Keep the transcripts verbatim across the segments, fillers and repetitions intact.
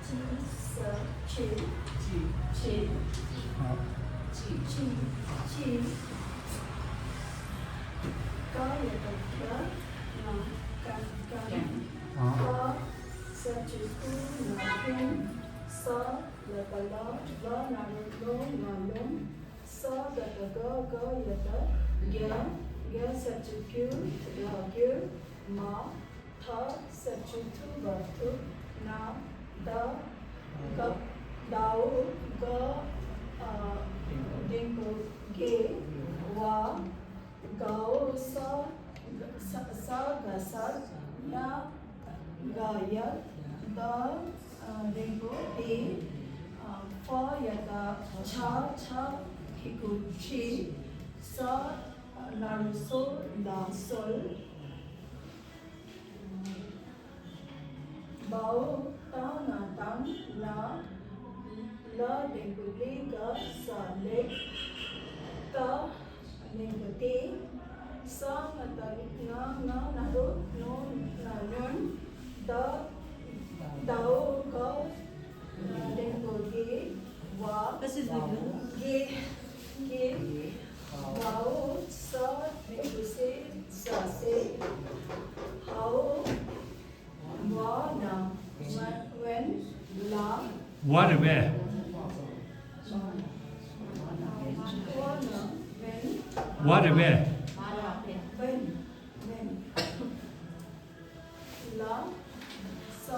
ཅི། ས། ཅི། ཅི། ཅི། ཨ། ཅི། ཅི། ཅི། ག་ཡ་བཏགས་གྱ། ང་། ག། ག། ཨ། ག། ས་བཅད་གུ། ན། གུན། ས་ལ་བཏགས་སླ། སླ་ན་རོ་སློ། ང་། སློམ། ས་ག་བཏགས་སྒ། ག་ཡ་བཏགས་གྱ། གྱ་ས་བཅད་གྱུ། གྱ། གྱུར། མ། ཐ་ས་བཅད་ཐུ། ག། ཐུག། ན། ད། ག། དའོ་ག། ཨ། འགྲེང་བུ་གེ། བ། གའོ་ས། ས། ས་ག་ས། ཉ། ག་ཡ། ད། ཨ། འགྲེང་བུ་དེ། ཨ། ཕ་ཡ་བཏགས་ཕྱ། ཕྱ་གི་གུ་ཕྱི། ས་ན་རོ་སོ། ལ། སོལ། བའོ་ཏ་ང་བཏང་། ལ། ལ་འགྲེང་བུ་ལེ། ག་ས་ལེགས། ཏ་འགྲེང་བུ་ཏེ། ས་ང་བཏགས་སྔ། སྔ་ན་རོ་སྔོ། སྔ། སྔོན། ད། དའོ་ག་འགྲེང་བུ་དེ། བ། དགེ། དགེ། བའོ་ས་འགྲེང་བུ་སེ། ས་སེ། ཧའོ་བ་ན་བན། ལ། བ་རེད་པས། བ་ན་བན། བ་རེད་པས། བན། བན། ལ། ས་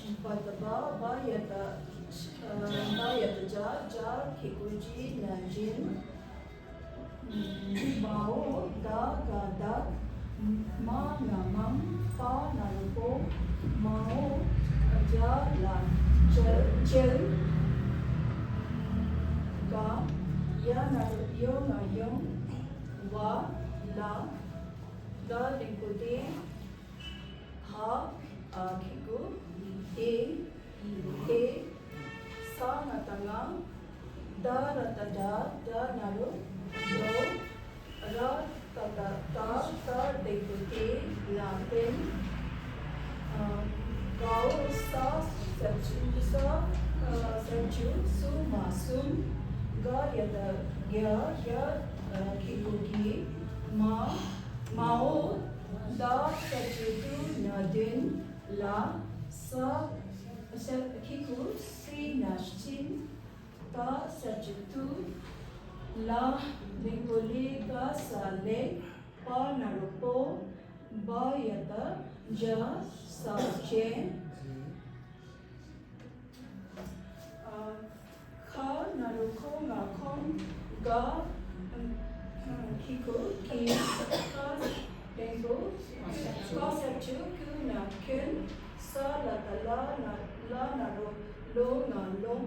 བ་བཏགས་སྦ། སྦ་ཡ་བཏགས་སྦ་ཡ་བཏགས་སྦྱ། སྦྱ་གི་གུ་སྦྱི། ན་སྦྱིན། མའོ་ད་ག་དག། མ་ན་མང་། པ་ན་རོ་པོ། མའོ་ཇ་ལ་ཇལ། ཇལ། ག་ཡ་ན་རོ་ཡོ། ང་ཡོང་། བ་ལ། ག་འགྲེང་བུ་གེ། ཧ། ཨ་གི་གུ་དེ། དེ། ས་ང་བཏགས་སྔ། ད་ར་བཏགས་སྒྲ། ད་ན་རོ་སྒྲོ། ར་ཏ་བཏགས་རྟ། རྟ་འགྲེང་བུ་རྟེ། ལ་རྟེན། ཨ་གའོ་ས་ས་བཅད་ས་ས་བཅད་སུ། མ་གསུམ། ག་ཡ་བཏགས་གྱ། གྱ་གི་གུ་གི། མ། མའོ་ད་ས་བཅད་དུ། ན་བདུན། ལ། ས་ས་གི་གུ་སི། ན་སྦྱིན། ད་ས་བཅད་དུ། ལ་འགྲེང་བུ་ལེ། ག་ས་ལེགས། པ་ན་རོ་པོ། བ་ཡ་བཏགས་བྱ། ས་བྱེད། ཨ་ཁ་ན་རོ་ཁོ། ང་ཁོམ། ག་གི་གུ་གི། ཁ་འགྲེང་བུ་ཁ་ས་བཅད་ཁུ། ན་ཁོན། ས་ལ་བཏགས་སླ། ན་སླ་ན་རོ་སློ། ང་སློམ།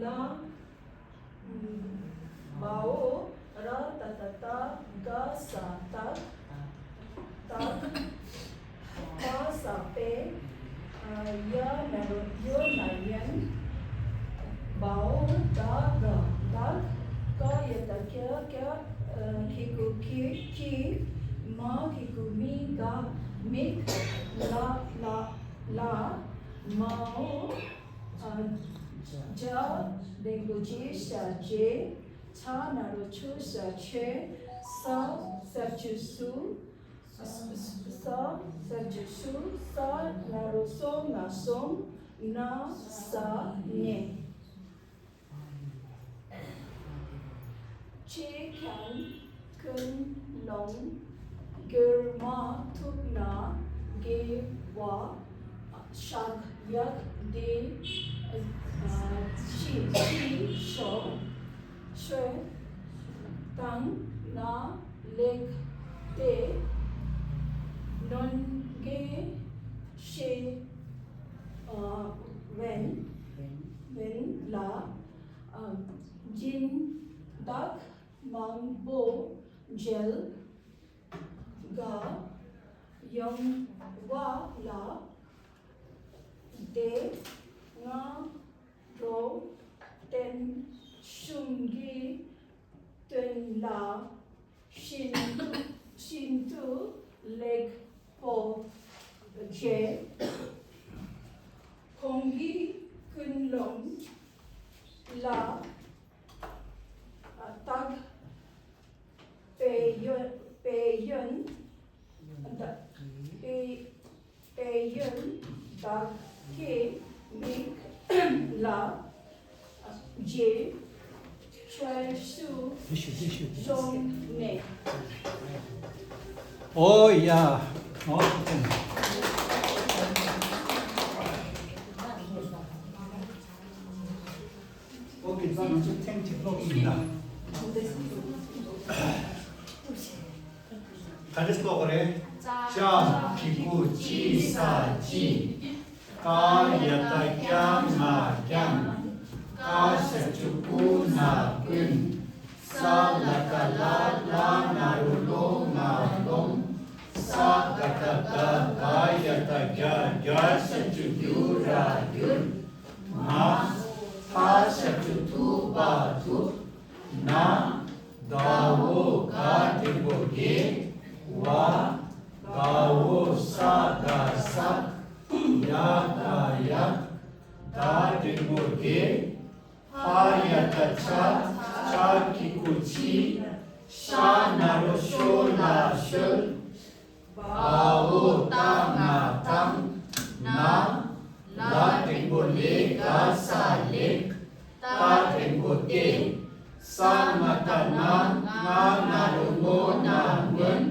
ལ། བའོ་ར་ཏ་བཏགས་རྟ། ག་ས་བཏགས་བཏགས། པ་ས་པའི། ཡ་ན་རོ་ཡོ། ན་ཡོན། བའོ་ད་ག་དག། ག་ཡ་བཏགས་གྱ། གྱ་གི་གུ་གི། གྱི། མ་གི་གུ་མི། ག་མིག། ལ་ལ་ལ། མའོ་ཨ་ཇ་འགྲེང་བུ་ཇེ། ཞ་བྱེད། ཆ་ན་རོ་ཆུ། ཞ་ཆོས། ས་ས་བཅད་སུ། ས་ས་ས་བཅད་སུ། ས་ན་རོ་སོ། ང་སོམ། ན་ས་ནས། ཆེ་ཁྱང་། ཀུན་སློང་། གྱུར་མ། ཐུབ་ན། དགེ་བ། ཤག་ཡག་དེ། ཤི་ཤི་ཤོ་ཤོ། དང་ན་ལེགས་ཏེ། ནོན་གེ་ཤེ་བན་བན་ལ། སྦྱིན་བདག་མང་པོ་མཇལ། ག་ཡོང་བ་ལ་དེ་སྔ་དྲོ་བསྟན། གཞུང་གི་དོན་ལ་ཤིན་ཤིན་ཏུ་ལེགས་པོ་མཇལ། ལ། ད། དཔལ་ཡོན། དཔལ་ཡོན། ད། དཔལ། དཔལ་ཡོན་བདག་གི་མིག་ལ་རྗེས་འཕྲལ་དུ་སོང་ནས། ཨོ་ཡ། ཨོ། ཨོ་ཁེ། ད་ང་ཚོ་ཐེངས་གཅིག་ཀློག་ཡིན་ད། ག་རེ་ཀློག་རེད། ཅ་གི་གུ་ཅི་ས་ཅི། ཀ་ཡ་བཏགས་ཀྱ་ང་ཀྱང་། ཀ་ཞབས་ཀྱུ་ཀུ་ན་ཀུན། ས་ལ་བཏགས་སླ་ལ་ན་རོ་སློ་ང་སློང་། ས་ག་བཏགས་སྒ། སྒ་ཡ་བཏགས་སྒྱ། སྒྱ་ཞབས་ཀྱུ་གྱུ་ར་གྱུར། མ། ཐ་ཞབས་ཀྱུ་ཐུ་བ་ཐུབ། ན། ད་འོ་ག་འགྲེང་བུ་དགེ། བ། ག་འོ་ས་ག་བསགས། ཡ་ག་ཡག། ད་འགྲེང་བུ་དེ། ཧ་ཡ་བཏགས་ཆ། ཆ་གི་གུ་ཆི། ཤ་ན་རོ་ཤོ་ལ་ཤོལ། བ་འོ་ཏ་ང་བཏང་། ན། ལ་འགྲེང་བུ་ལེ་ག་ས་ལེགས། ཏ་འགྲེང་བུ་ཏེ། ས་ང་བཏགས་སྔ། སྔ་ན་རོ་སྔོ་ན་སྔོན།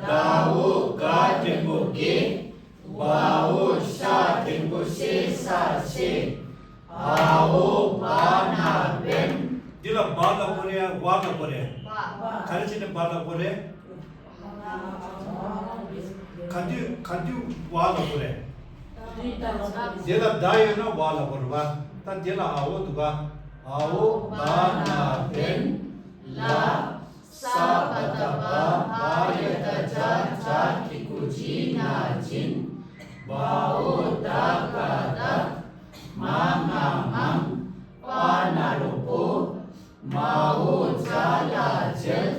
ད་འོ་ག་འགྲེང་བུ་དགེ། བ་འོ་ཤ་འགྲེང་བུ་ཤེ་ས་ཤེས། འ་འོ་བ་ན་བན། འདི་ལ་བ་ལབ་དགོས་རེད། བ་ལབ་དགོས་རེད། ག་རེ་བྱས་ནས་བ་ལབ་དགོས་རེད། ག་དུས་ག་དུས་བ་ལབ་དགོས་རེད། འདི་ལ་ད་ཡོད་ན་བ་ལབ་དགོས་རེད་བ། ད་འདི་ལ་འ་འོ་འདུག་ག་འ་འོ་བ་ན་བན། ལ། ས་བ་བཏགས་སྦ། བ་ཡ་བཏགས་སྦྱ། སྦྱ་གི་གུ་སྦྱི་ན་སྦྱིན། བ་འོ་ད་ག་བདག། མ་ང་མང་། པ་ན་རོ་པོ། མ་འོ་ཛ་ལ་མཇལ།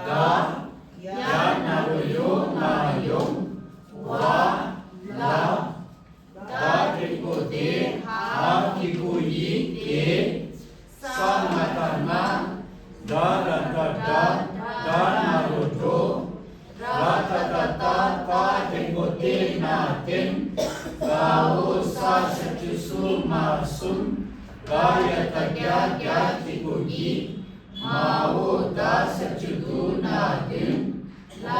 ག་ཡ་ན་རོ་ཡོ་ང་ཡོང་། བ་ལ། ད་འགྲེང་བུ་དེ། འ་གི་གུ་འི་དེ། ས་ང་བཏགས་སྔ། ཌ་ར་བཏགས་ཌ། ཌ་ན་རོ་ཌོ། ར་ཏ་བཏགས་རྟ། ཏ་འགྲེང་བུ་ཏེ་ན་བསྟན། ག་འོ་ས་ཞབས་ཀྱུ་སུ་མ་གསུམ། ག་ཡ་བཏགས་གྱ། གྱ་གི་གུ་གྱི། མ་འོ་ད་ཞབས་ཀྱུ་དུ་ན་བདུན། ལ།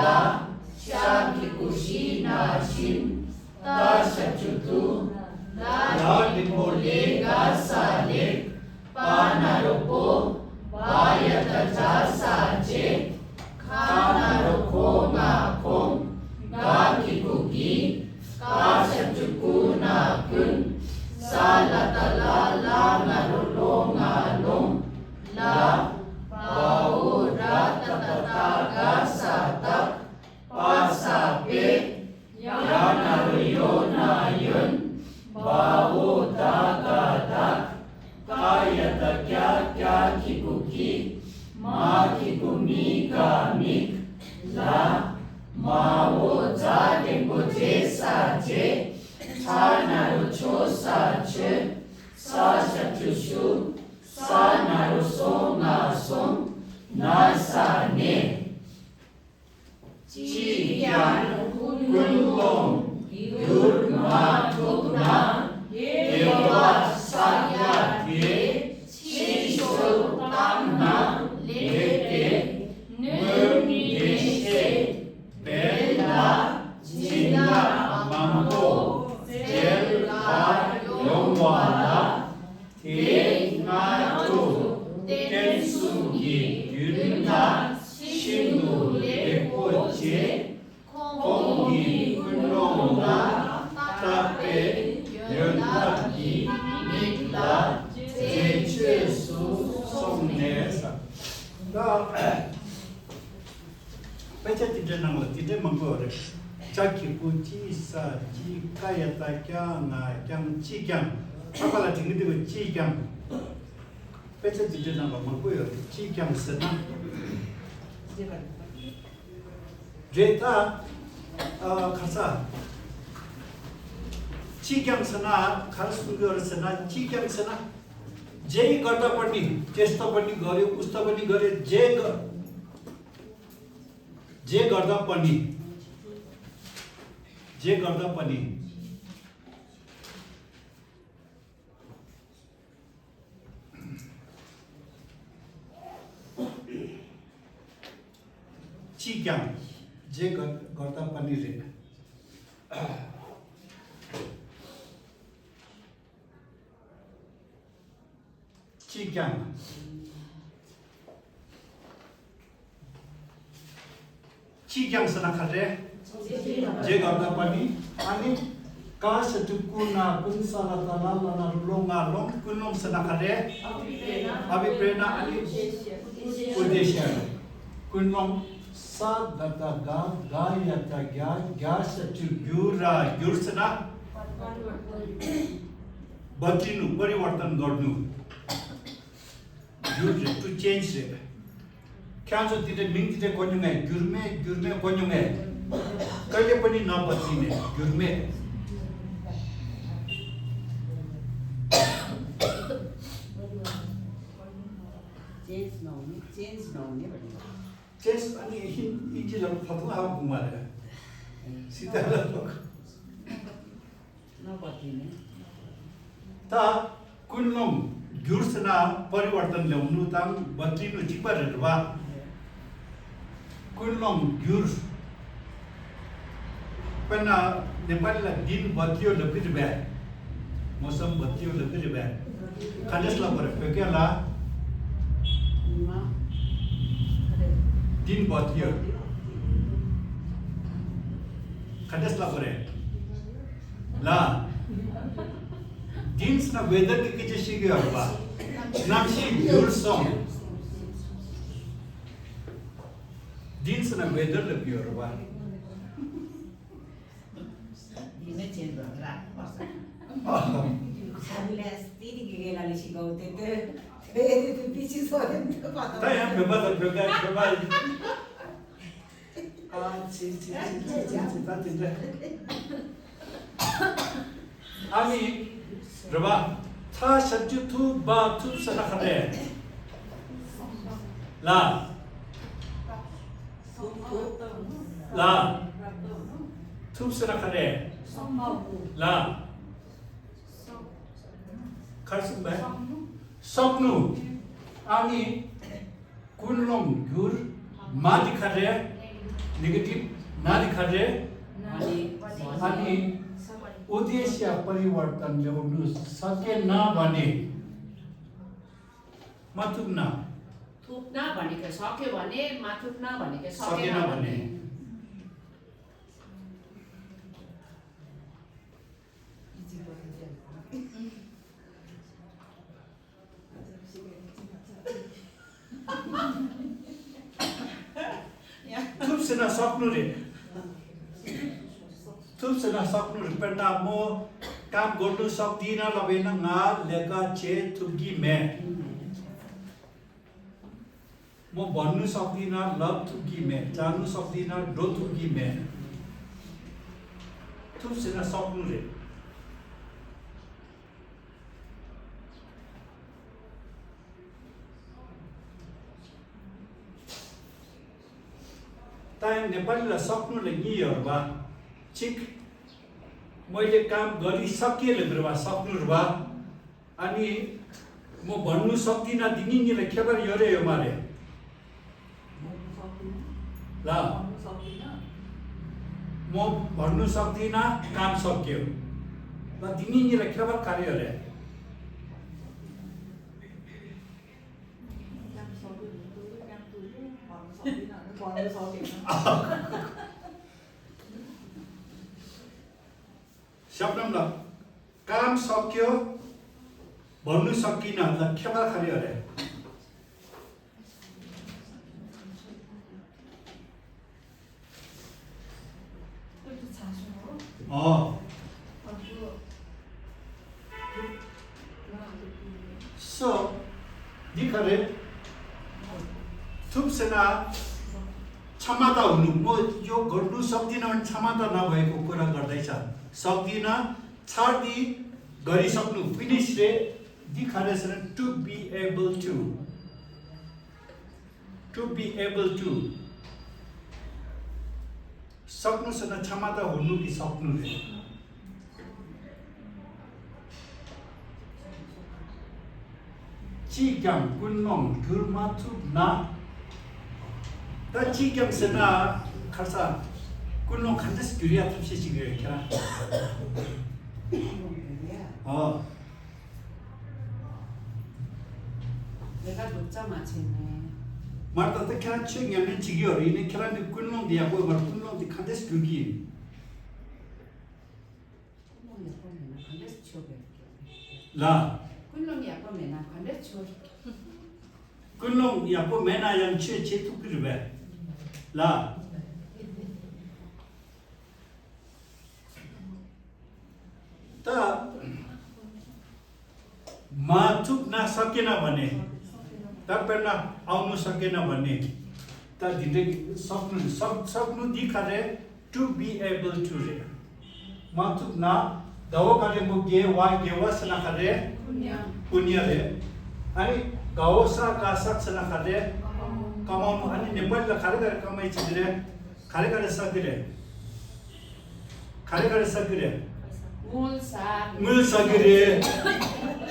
ཞ་གི་གུ་ཞི་ན་བཞིན། ཏ་ཞབས་ཀྱུ་ཏུ། ལ་འགྲེང་བུ་ལེ་ག་ས་ལེགས། པ་ན་རོ་པོ། བ་ཡ་བཏགས་བྱ་ས་བྱེད། ཁ་ན་རོ་ཁོ་ང་ཁོང་། ག་གི་གུ་གི། ཀ་ཞབས་ཀྱུ་ཀུ་ན་ཀུན། ས་ལ་བཏགས་སླ་ལ་ན་རོ་སློ་ང་སློང་། ལ། བ་འོ་ར་ཏ་བཏགས་རྟ། ག་ས་བཏགས། པ་ས་པས། ཡ་ན་རོ་ཡོ་ན་ཡོན། བ་འོ་ད་ག་བདག། ཀ་ཡ་བཏགས་ཀྱ། ཀྱ་གི་གུ་ཀྱི། མ་གི་གུ་མི་ག་མིག། ལ། མ་འོ་ཛ་འགྲེང་བུ་ཛེ་ས་མཛེས། ཆ་ན་རོ་ཆོ་ས་མཆོད། ས་ཞབས་ཀྱུ་ཤུ། ས་ན་རོ་སོ་ང་སོང་། ན་ས་ནས། ཅིས་ཀྱང་ཀུན་སློང་འགྱུར་མ་ཐུབ་ན། དགེ་བ་བསགས་ཡ་དེ་ཕྱིར་བཤོལ་བཏང་ན་ལེགས་ཏེ། སྔོན་དགེ་བཤེས་འབེལ་ལ་སྦྱིན་བདག་མང་པོ་འབྲེལ་བར་ཡོང་བ་ལ། དེའི་སྔ་དྲོ་བསྟན་སྲུང་གི་རྒྱུན་ལ་ཤིན་ཏུ་ལེགས་པོ་བྱས། ཁོང་གི་ཀུན་སློང་ལ་བརྟགས་པའི་ཡོན་བདག་གི་མིག་ལ་མཛེས་ཆོས་སུ་སོང་ནས། ད། དཔེ་ཆ་དེ་འདྲའི་ནང་ལ་དེ་འདྲའི་མང་པོ་ཡོད་རེད། ཅ་གི་གུ་ཅི་ས་ཅི། ཀ་ཡ་བཏགས་ཀྱ་ང་ཀྱང་། ཅིས་ཀྱང་། ཁ་པ་ལ་དྲི་ངན་དེ་གོ། ཅིས་ཀྱང་། དཔེ་ཆ་དེ་འདྲའི་ནང་ལ་མང་པོ་ཡོད་རེད། ཅིས་ཀྱང་ཟེར་ན། རེད་ད། ཨ། ཁ་ས། ཅིས་ཀྱང་ཟེར་ན་ག་རེ་གསུང་གི་ཡོད་རེད་ཟེར་ན། ཅིས་ཀྱང་ཟེར་ན། जे गर्दा पनि, त्यस्तो पनि गर्यो, उस्तो पनि गर्यो, जे ग-, जे गर्दा पनि, जे गर्दा पनि। ཅིས་ཀྱང་། जे ग-, गर्दा पनि रे। ཅིས་ཀྱང་། ཅིས་ཀྱང་ཟེར་ན་ག་རེ། जे गर्दा पनि, अनि काश चुकुना कुन साला ताला लाना रुलोंगा लोंग, ཀུན་སློང་ཟེར་ན་ག་རེ། अभिप्रेरणा, अनि उद्देश्य, ཀུན་སློང་། ས་ད་ད་ག་ག་ཡ་ད་གྱ་གྱ་ས་ཏུ་གྱུ་ར་གྱུར་ཟེར་ན། बदलिनु, परिवर्तन गर्नु। གྱུར་རེད། To change རེད། ཁྱེད་ཚོ་དེ་འདྲའི་མིང་དེ་འདྲའི་གོ་མྱོང་ངས། འགྱུར་མེད། འགྱུར་མེད་གོ་མྱོང་ངས། कहिले पनि नबदलिने, འགྱུར་མེད། चेन्ज नहुने, चेन्ज नहुने भनेको। चेन्ज अनि इन-, इन्जिनहरू फतुवा हावा घुमाएर। सिधा। नबदलिने। ད་ཀུན་སློང་འགྱུར་ཟེར་ན་परिवर्तन ल्याउनु དང་बदलिनु གཅིག་པ་རེད་པ། ཀུན་སློང་འགྱུར། དཔེར་ན་ནེ་པ་ལི་ལ་दिन बदलियो ལབ་ཀྱི་རེད་པས། मौसम बदलियो ལབ་ཀྱི་རེད་པས། ག་འདྲས་ལབ་པ་རེད་བོད་སྐད་ལ། दिन बदलियो། ག་འདྲས་ལབ་པ་རེད། ལ། दिन ཟེར་ན་ཝེ་དར་གྱི་སྐད་ཆ་བཤད་ཀྱི་ཡོད་རེད་པ། གནམ་གཤིས་འགྱུར་སོང་། दिन ཟེར་ན་ཝེ་དར་ལབ་ཀྱི་ཡོད་རེད་པ། दिन चेन्ज भएर आएको पर्छ। ཨ། ཁ་ལས་སྟེ་དེ་གི་ལ་ལ་ཞིག་གོ་དེ་དེ་དེ་དེ་དེ་ཅི་སོ་དེ་དེ་པ་ད་ཡང་བོད་པ་དང་བོད་སྐད་བོད་པ། ཨ་ཙི་ཙི་ཙི་ཙི་ཙི་ད་དེ་འདྲ། ཨ་མི། རེད་པ། ཚ་ཞབས་ཀྱུ་ཐུབ་པ་ཐུབ་ཟེར་ན་ག་རེ། ལ། ལ། ཐུབ་ཟེར་ན་ག་རེ། ལ། གར་སོང་པས། སོག་ནུ། ཨ་མི། ཀུན་སློང་འགྱུར། མ་འདི་ག་རེ། ནེ་གེ་ཊིབ། ན་འདི་ག་རེ། ཨ་ནི། उद्देश्य परिवर्तन ल्याउनु सकेन भने। མ་ཐུབ་ན། ཐུབ་ན་भनेको सक्यो भने, མ་ཐུབ་ན भनेको सकेन सकेन भने। भने। ཐུབ་ཟེར་ན་སོག་ནུ་རེད། ཐུབ་ཟེར་ན་སོག་ནུ་རེད། དཔེར་ན་མོ་काम गर्नु सक्दिनँ ལབ་ན་ང་ལས་ཀ་བྱེད་ཐུབ་ཀྱི་མེད། म बढ्नु सक्दिनँ, लभ थुकी मे, जानु सक्दिनँ, डो थुकी मे। थुप्सेन सक्नु रे। तायम नेपालीलाई सक्नुले नि हो र बा। चिक, मैले काम गरिसकेँ ल बा, सक्नु र बा। अनि म भन्नु सक्दिनँ, दिनी निलाई खेबर योरे यो मारे। ल। म भन्नु सक्दिनँ, काम सक्यो। ल, दिनी निलाई खेबर कार्य रे। शब्दमा ल। काम सक्यो, भन्नु सकिनँ, ल खेपा खाने अरे। अँ। So, दिखरे, थुप्सेना, क्षमता हुनु, म यो गर्नु सक्दिनँ भने क्षमता नभएको कुरा गर्दैछ। सक्दिनँ, छाड्दी, गरिसक्नु, finish रे, འདི་ག་རེ་ཟེར་ན། to be able to, to be able to. སག་ནུ་ཟེར་ན་ཆ་མ་ད་འུ་ནུ་གི་སག་ནུ་རེད། ཅིས་ཀྱང་ཀུན་སློང་བསྒྱུར་མ་ཐུབ་ན། ད་ཅིས་ཀྱང་ཟེར་ན་ཁར་ས་ཀུན་སློང་ག་འདྲས་བསྒྱུར་ཡ་ཐབས་ཤེས་ཤིག་ཡོད་ཁྱེད་རང་། ཨོ། ལས་ཀ་སྡུག་ཙམ་མ་བྱས་ནས། མར་ད་ལྟ་ཁྱེད་རང་ཆོས་ཉམས་ལེན་བྱེད་ཀྱི་ཡོད་རེད། ཡིན་ནའི་ཁྱེད་རང་གི་ཀུན་སློང་དེ་ཡག་པོ་ཡོད་མ་རེད། ཀུན་སློང་དེ་ག་འདྲས་བསྒྱུར་གྱི་ཡིན། ཀུན་སློང་ཡག་པོ་མེད་ན་ག་འདྲས་ཆོས་བེད་ལ། ཀུན་སློང་ཡག་པོ་མེད་ན་ག་འདྲས་ཆོས། ཀུན་སློང་ཡག་པོ་མེད་ན་ཡང་ཆོས་བྱེད་ཐུབ་ཀྱི་རེད་པས་ལ། ད། མ་ཐུབ་ན་ས་ཀེ་ན་བ་ནི། ད་དཔེར་ན་ཨའུ་ནུ་ས་ཀེ་ན་བ་ནི། ད་འདི་འདྲའི་སག་ནུ་སག་སག་ནུ་འདི་ག་རེ། to be able to རེད། མ་ཐུབ་ན་ཟླ་བ་ག་རེ་མོ་དགེ་བ་དགེ་བ་ཟེར་ན་ག་རེ། པུ་ཉ་རེད། ཨ་ནི་གའོ་ས་ག་སག་ཟེར་ན་ག་རེ། ཀ་མ་ནུ། ཨ་ནི་ནེ་པ་ལི་ལ་ག་རེ་ག་རེ་ཀ་མ་ཡི་ཆི་དེ་རེད། ག་རེ་ག་རེ་ཟ་གི་རེད། ག་རེ་ག་རེ་ཟ་གི་རེད། དངུལ་ཟ། དངུལ་ཟ་གི་རེད།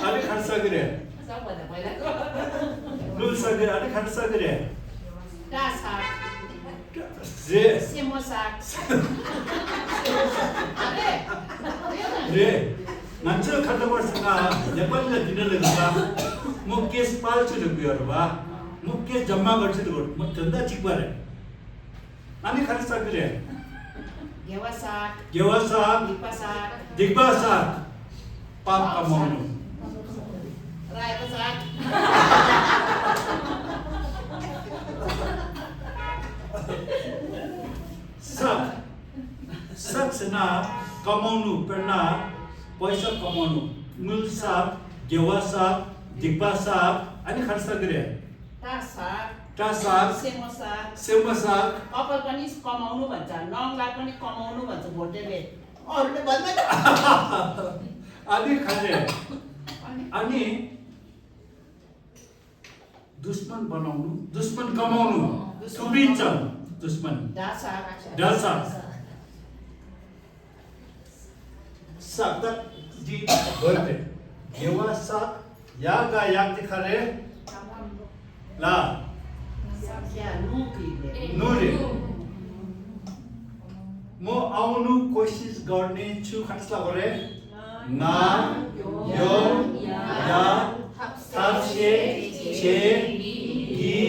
ཨ་ནི་ག་རེ་ཟ་གི་རེད། ཟ་བ་དང་བ་ལ། དངུལ་ཟ་གི་རེད། ཨ་ནི་ག་རེ་ཟ་གི་རེད། སྒྲ་ཟ། རེད། སེན་མོ་ཟ། ཨ་རེད། རེད། ང་ཚོས་ག་རེ་བར་ཟེར་ན་ནེ་པ་ལི་ལ་འདི་འདྲ་ལ་ཡོད་པ། མོ་ཀེས་པལ་ཆུ་ལ་གུ་ཡོད་རེད་པ། མོ་ཀེས་ཇམ་མ་གར་ཆུ་ལ་གུ་མོ་དོན་དག་གཅིག་པ་རེད། ཨ་ནི་ག་རེ་ཟ་གི་རེད། དགེ་བ་ཟ། དགེ་བ་ཟ། སྡིག་པ་ཟ། སྡིག་པ་ཟ། པཱབ་ཀ་མ་ནུ། རའི་པ་ཟ། སག་སག་ཟེར་ན་ཀ་མ་ནུ། དཔེར་ན་པོ་ཡི་ས་ཀ་མ་ནུ། དངུལ་ཟ། དགེ་བ་ཟ། སྡིག་པ་ཟ། ཨ་ནི་ག་རེ་ཟ་གི་རེད། སྒྲ་ཟ། སྒྲ་ཟ། སེན་མོ་ཟ། སེན་མོ་ཟ། ཨ་པ་པ་ནི་ཀ་མ་ནུ་བ་ཙ། ནང་ལ་པ་ནི་ཀ་མ་ནུ་བ་ཙ་བོ་ཏེ་རེད། ཨོ་རེད་པ་ན། ཨ་ནི་ག་རེ། ཨ་ནི། दुश्मन बनाउनु, दुश्मन कमाउनु। दुश्मन थुप्रै छन् दुश्मन। डासा। डासा। ས་ཀ་འདི་བོད་དེ། དགེ་བ་ས་ཡ་ག་ཡག་འདི་ག་རེ། ལ། ཡ་ནུ་གི་རེད། ནུ་རེད། म आउनु कोसिस गर्नेछु खण्डसला गरे। ང་ཡོང་ཡ། ཐབས་ཤེས་བྱེད་ཀྱི།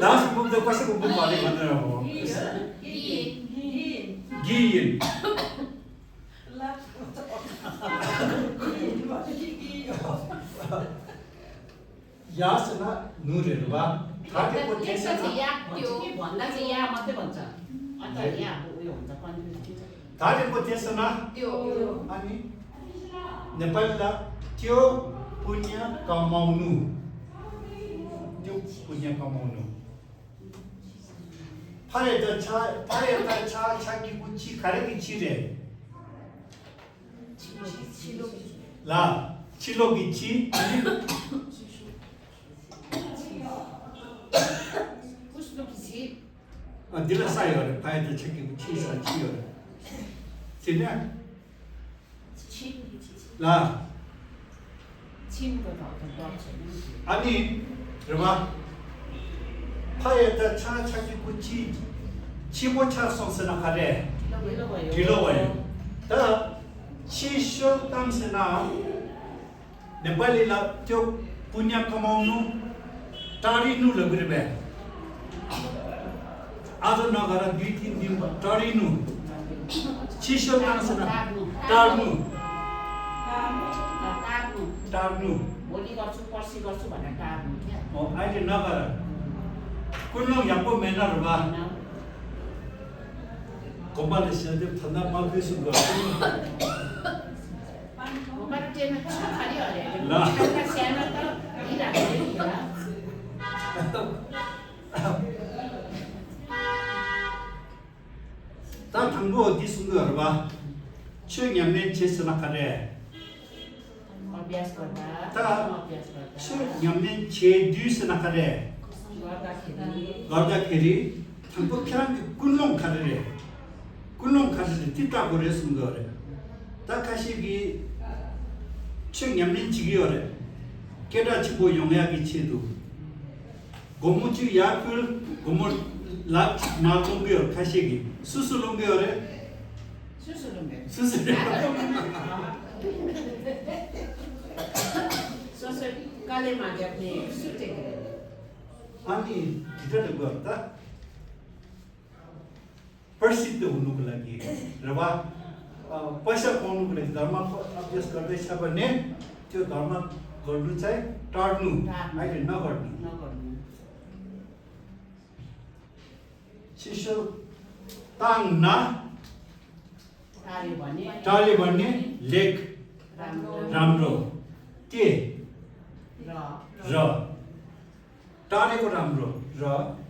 ལགས་སོ། ལགས་སོ། ལགས་སོ། གི་ཡིན། ཡ་ཟེར་ན་ནུ་རེད་རེད་པ། ད་དེ་ཀོ་དེ་ཟེར་ན། ད་དེ་ཀོ་དེ་ཟེར་ན། ཨ་ནི། ནེ་པ་ལི་ལ་ཏེའོ་པུ་ཉ་ཀ་མའོ་ནུ། ཏེའོ་པུ་ཉ་ཀ་མའོ་ནུ། ཕ་ཡ་ད་ཆ། ཕ་ཡ་ད་ཆ་ཆ་གི་གུ་ཆི་ག་རེ་གི་ཆི་རེད། ལ། ཕྱི་ལོགས་ཀྱི་ཕྱི། ཨ། འདི་ལ་ས་ཡོད་རེད། ཕ་ཡ་ད་ཆ་གི་གུ་ཕྱི་ས་ཕྱི་ཡོད་རེད། དེ་ནས། ལ། ཨ་ནི། རེད་པ། ཕ་ཡ་ད་ཆ་ཆ་གི་གུ་ཕྱི། ཕྱི་པོ་ཆགས་སོང་ཟེར་ན་ག་རེ། འབྲི་ལོག་པ་ཡོད། ད་ཕྱི་ཤོ་ཏམ་ཟེར་ན། ནེ་པ་ལི་ལ་ཏེའོ་པུ་ཉ་ཀ་མའོ་ནུ། ཏྲ་རི་ནུ་ལབ་གི་རེད་པས། ཨ་ཟོ་ན་ག་ར་དུས་ཐིན་དིན་པ་ཏྲ་རི་ནུ། ཕྱི་ཤོ་ཏམ་ཟེར་ན་ཏར་ནུ། ཏར་ནུ། ཨོ་ཨ་ནི་ན་ག་ར། ཀུན་སློང་ཡག་པོ་མེད་ན་རེད་པ། དགོན་པ་ལ་ཞལ་འདེབས་ད་ལྟ་མ་ཕུལ་སོང་ག། དགོན་པ་སྤྲད་ན་ཆོ་ག་རེ་ཡོད་རེད། ལ། ཆ་ཆ་བཤད་ན་ད་འདི་རང་རེད་ཡ། ད་དང་པོ་འདི་གསུང་གི་ཡོད་རེད་པ། ཆོས་ཉམས་ལེན་བྱེད་ཟེར་ན་ག་རེ། ད་ཆོས་ཉམས་ལེན་བྱེད་དུས་ཟེར་ན་ག་རེ། གར་ད་ཁེ་རི། དང་པོ་ཁྱེད་རང་གི་ཀུན་སློང་ག་རེ་རེད། ཀུན་སློང་ག་རེ་རེད་དེ་བལྟ་དགོས་རེད་གསུང་གི་ཡོད་རེད། ད་ཁ་ཤས་ཀྱིས་ཆོས་ཉམས་ལེན་བྱེད་ཀྱི་ཡོད་རེད། སྐད་གྲགས་ཆེན་པོ་ཡོང་ཡག་གི་ཆེད་དུ། སྒོར་མོ་གཅིག་ཡར་ཕུལ། སྒོར་མོ་ལག་མར་སློང་གི་ཡོད། ཁ་ཤས་ཀྱིས་སུ་སུ་སློང་གི་ཡོད་རེད། སུ་སུ་སློང་གི་ཡོད། སུ་སུ་རེད། སོ་སོས་དཀའ་ལས་མ་བརྒྱབ་ནས་སུ་སྤྲད་ཀྱི་རེད། ཨ་ནི་འདི་ལྟར་འདུག་ག་ད། པར་སིད་དེ་འུ་ནུ་གི་ལ་གི་རེ་བ། པ་ཤ་ཁོང་ནུ་གི་ལ་གི་དར་མ་ཁོ་ཨབ་ཡེས་གར་བེ་ཆ་པ་ནེ་ཏེ་དར་མ་གར་ནུ་ཚའི་ཏར་ནུ་ཨ་ཡི་ན་གར་ནུ། ཕྱི་ཤོ་ཏང་ན་ཏ་ལི་བ་ནེ་ལེག་རམ་རོ་ཏེ་ར་ཏ་ལི་གོ་རམ་རོ་ར།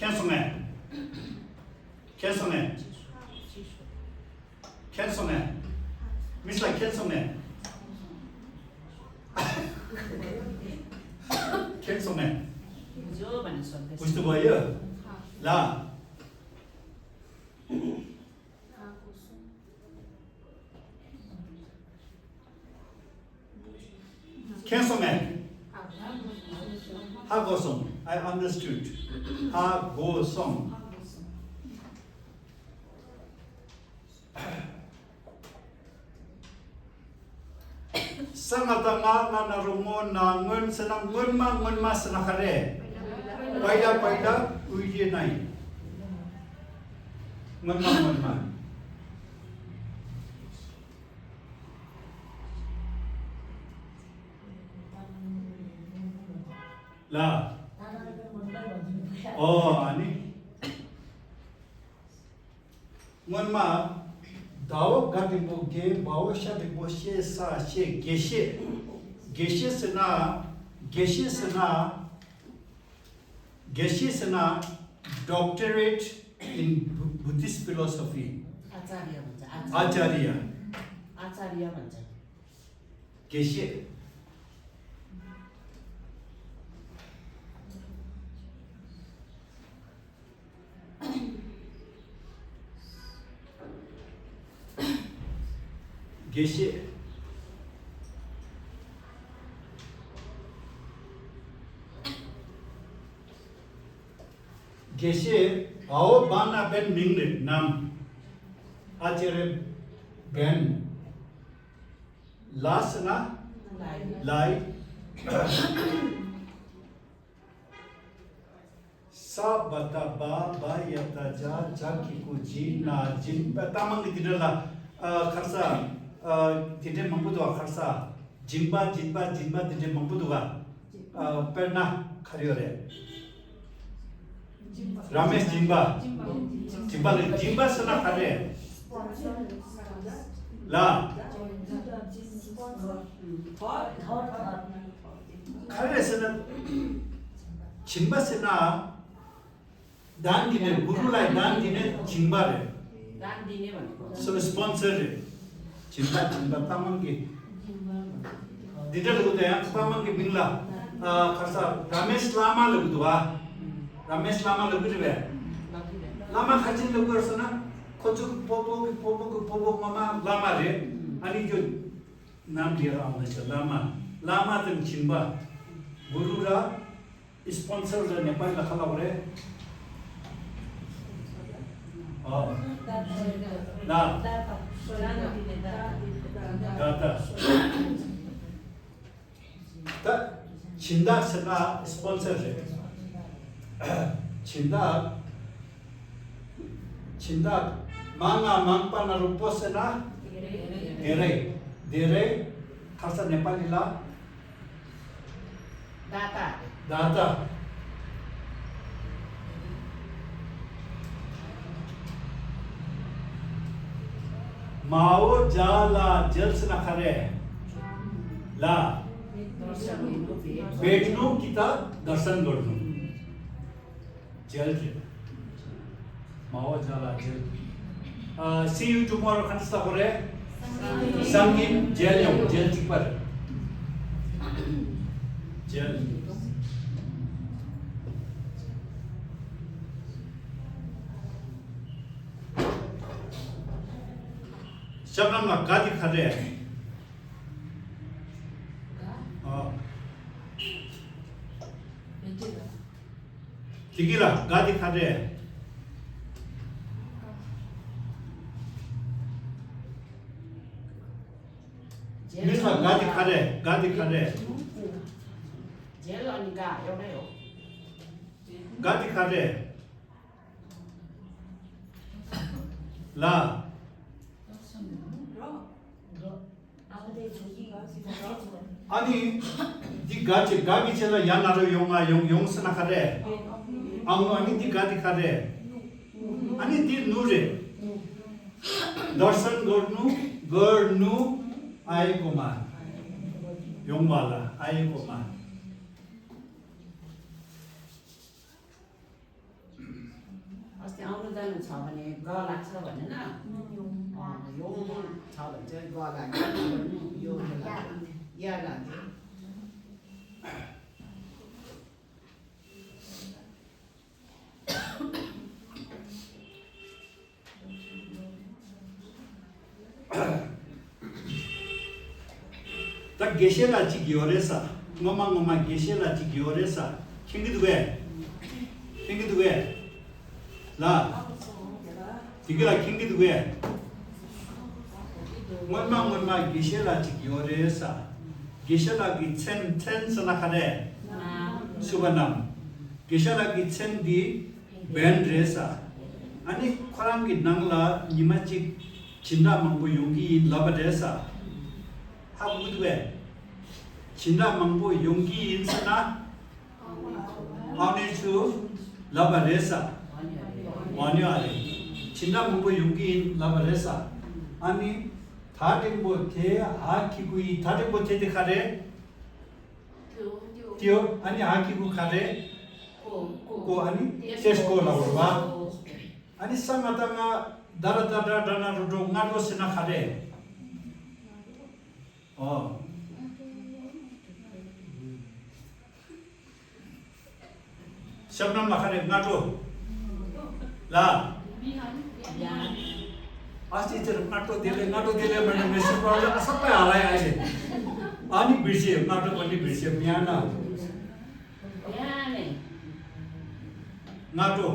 མཁྱེན་སོང་ངས། མཁྱེན་སོང་ངས། མཁྱེན་སོང་ངས། མིས་ལ་མཁྱེན་སོང་ངས། མཁྱེན་སོང་ངས། བུ་ཆུ་བ་ཡོད་ལ། མཁྱེན་སོང་ངས། ཧ་གོ་སོང་། I understood. ཧ་གོ་སོང་། ས་ང་ད་ང་ང་ན་རོ་ངོ་ན་སྔོན་ཟེར་ན་སྔོན་མ། སྔོན་མ་ཟེར་ན་ག་རེ། པའི་ལ་པའི་ལ་དབུས་རྒྱུད་ན་ཡིན། སྔོན་མ་སྔོན་མ། ལ། ཨོ་ཨ་ནི། སྔོན་མ། ད་འོ་ག་འགྲེང་བུ་དགེ། བ་འོ་ཤ་འགྲེང་བུ་ཤེ། ས་ཤེ། དགེ་བཤེས། དགེ་བཤེས་ཟེར་ན། དགེ་བཤེས་ཟེར་ན། དགེ་བཤེས་ཟེར་ན། Doctorate in Buddhist philosophy. ཨ་ཙརྱ་བ་ཙ། ཨ་ཙརྱ། ཨ་ཙརྱ། ཨ་ཙརྱ་བ་ཙ། དགེ་བཤེས། དགེ་བཤེས། དགེ་བཤེས། བ་འོ་བ་ན་བན་མིང་རེད། ནམ། ཨ་ཅེ་རེ་བན། ལ་ཟེར་ན། ལའི། ས་བ་ཏ་བ། བ་ཡ་ཏ་བྱ། བྱ་གི་གུ་བྱི། ན་སྦྱིན་པ། ད་མང་གི་དེ་འདྲ་ལ། ཨ་ཁར་ས། ཨ་དེ་འདྲ་མང་པོ་འདུག་ག་ཁར་ས། སྦྱིན་པ་སྦྱིན་པ་སྦྱིན་པ་དེ་འདྲ་མང་པོ་འདུག་ག་ཨ་དཔེར་ན་ག་རེ་ཡོད་རེད། ར་མེ་སྦྱིན་པ། སྦྱིན་པ་ལ་སྦྱིན་པ་ཟེར་ན་ག་རེ། ལ། ག་རེ་ཟེར་ན། སྦྱིན་པ་ཟེར་ན། གདན་འདི་ནས་གུ་རུ་ལའི་གདན་འདི་ནས་སྦྱིན་པ་རེད། གདན་འདི་ནས་བ། སོ་སི་པོན་སར་རེད། སྦྱིན་པ་སྦྱིན་པ་ལྟ་མང་གི། འདི་འདྲ་ལབ་དུས་ཡང་ལྟ་མང་གི་མིང་ལ། ཨ་ཁར་ས་ར་མེ་སི་བླ་མ་ལབ་དུས་ཨ། ར་མེ་སི་བླ་མ་ལབ་གི་རེད་པས། བླ་མ་ག་ཅི་ལབ་དགོས་ཟེར་ན། ཁོ་ཚོ་གི་སྤོ་བོ་གི་སྤོ་བོ་གི་སྤོ་བོ་ངོ་མ་བླ་མ་རེད། ཨ་ནི་ཁྱོད། ནམ་རྒྱལ་རང་ལ་ཆ་བླ་མ། བླ་མ་དང་སྦྱིན་པ། གུ་རུ་ར། སྤོན་སར་ལ་ནེ་པ་ལི་ལ་ག་ལབ་རེད། ཨ། ད། ད་ལྟ། ད་སྦྱིན་བདག་ཟེར་ན་སྤོན་སར་རེད། སྦྱིན་བདག་སྦྱིན་བདག་མ་ང་མང་པ་ན་རོ་པོ་ཟེར་ན། དེ་རེད། དེ་རེད། ཁ་ས་ནེ་པ་ལི་ལ། ད་ལྟ། ད་ལྟ། མ་འོ་ཇ་ལ་འཇལ་ཟེར་ན་ག་རེ། ལ། भेट्नु कि त दर्शन गर्नु। जेल के। मावा जाला जेल। अ, see you tomorrow, खान सा करे। संगीन जेल यो, जेल चिपर। जेल। शबनम गा दिखा दे। ཨོ། དེ་གི་ལ་ག་དེ་ག་རེད། མི་ལ་ག་དེ་ག་རེད། ག་དེ་ག་རེད། རྗེས་ལ་ནི་ག་ཡོད་རེད་ཡོད། ག་དེ་ག་རེད། ལ། ཨ་ནི། འདི་ག་ཅེ་ག་གི་ཆེ་ལ་ཡ་ན་རོ་ཡོང་ང་ཡོང་ཡོང་སི་ན་ག་རེ། ཨང་ནོ། ཨ་ནི་འདི་ག་འདི་ག་རེ། ཨ་ནི་འདི་ནུ་རེ། दर्शन गर्नु। गर्नु आएकोमा। ཡོང་བ་ལ་आएकोमा། अस्ति आउनु जानु छ भने ग लाग्छ भनेन? अँ, यो छ भने चाहिँ ग लाग्छ, यो ग लाग्छ। या लाग्यो। ད་དགེ་བཤེས་ལགས་གཅིག་ཡོད་རེད་ས། ངོ་མ་ངོ་མ་དགེ་བཤེས་ལགས་གཅིག་ཡོད་རེད་ས། མཁྱེན་གྱི་འདུག་གས། མཁྱེན་གྱི་འདུག་གས། ལ། དེ་ག་ལ་མཁྱེན་གྱི་འདུག་གས། སྔོན་མ་སྔོན་མ་དགེ་བཤེས་ལགས་གཅིག་ཡོད་རེད་ས། དགེ་བཤེས་ལགས་ཀྱི་མཚན། མཚན་ཟེར་ན་ག་རེ། སུ་བ་ནམ། དགེ་བཤེས་ལགས་ཀྱི་མཚན་འདི་བན་རེད་ས། ཨ་ནི་ཁོ་རང་གི་ནང་ལ་ཉི་མ་གཅིག་སྦྱིན་བདག་མང་པོ་ཡོང་གི་ཡིན་ལབ་པ་རེད་ས། ཧ་གོ་གི་འདུག་གས། སྦྱིན་བདག་མང་པོ་ཡོང་གི་ཡིན་ཟེར་ན། ཨ་ནི་ཚུ་ལབ་པ་རེད་ས། ཨ་ནི་ཨ་རེད། སྦྱིན་བདག་མང་པོ་ཡོང་གི་ཡིན་ལབ་པ་རེད་ས། ཨ་ནི་ད་འགྲེང་བུ་དེ་ཧ་གི་གུ་ཡི། ད་འགྲེང་བུ་དེ་དེ་ག་རེད། ཏིའོ། ཨ་ནི་ཧ་གི་གུ་ག་རེད། ཀོ། ཨ་ནི་ཏེས་ཀོ་ལ་བོར་བ། ཨ་ནི་ས་ང་ད་ང་ད་ར་ད་དྲ་དྲ་ན་རོ་དྲོ་ང་རོ་ཟེར་ན་ག་རེད། ཨོ། ཤབ་ནམ་ལ་ཁ་རེ་སྔ་དྲོ། ལ། ཨ་ཙི་ཙི་སྔ་དྲོ་བདེ་ལེགས། སྔ་དྲོ་བདེ་ལེགས་མ་ནི་མི་སུ་པ་ལ་ཨ་ས་པ་ཡ་ལ་ཡ་ཞེ། ཨ་ནི་བིར་ཤེ། སྔ་དྲོ་པ་ནི་བིར་ཤེ་མི་ཡ་ན། སྔ་དྲོ།